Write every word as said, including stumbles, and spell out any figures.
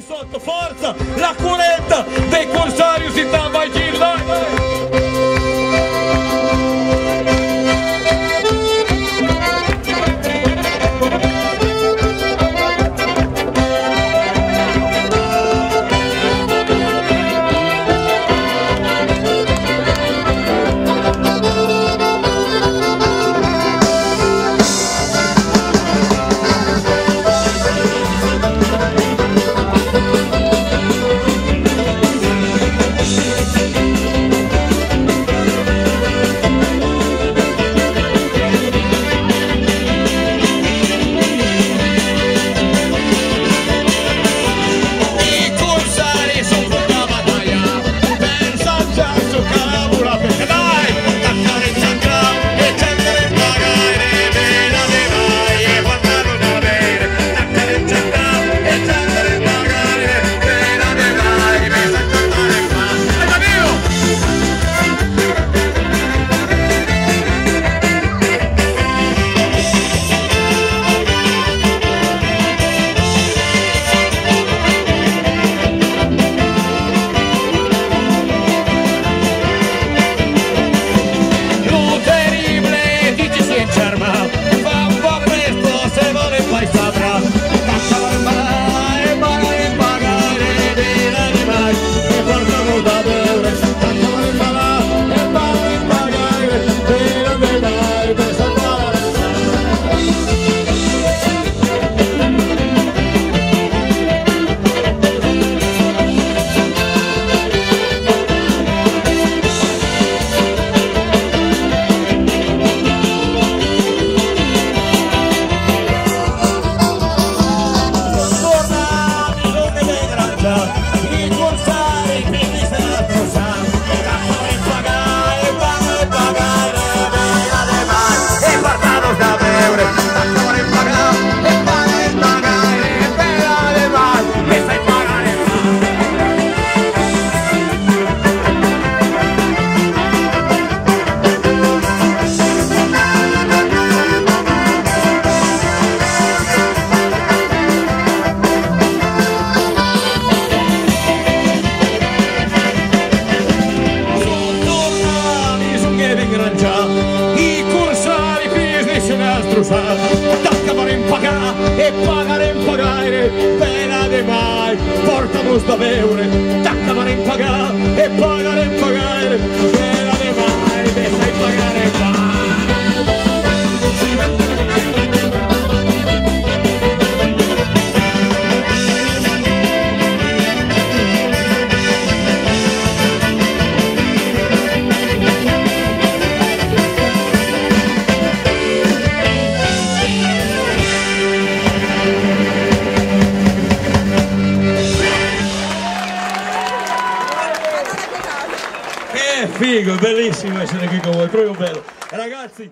Sota fòrça, la corneta dei corsarius e tanben i giri, dai, dai. Son tornadi, son e ben granjà, i corsari, filhs de Senastrosa, t'acabarem pagar e pagarem pagaire, vèn a demai, pòrta-mos d'a beure, t'acabarem pagar e pagarem pagaire, vèn a demai, vèn a pagar e pagar. Che figo, bellissimo essere qui con voi, proprio bello. Ragazzi,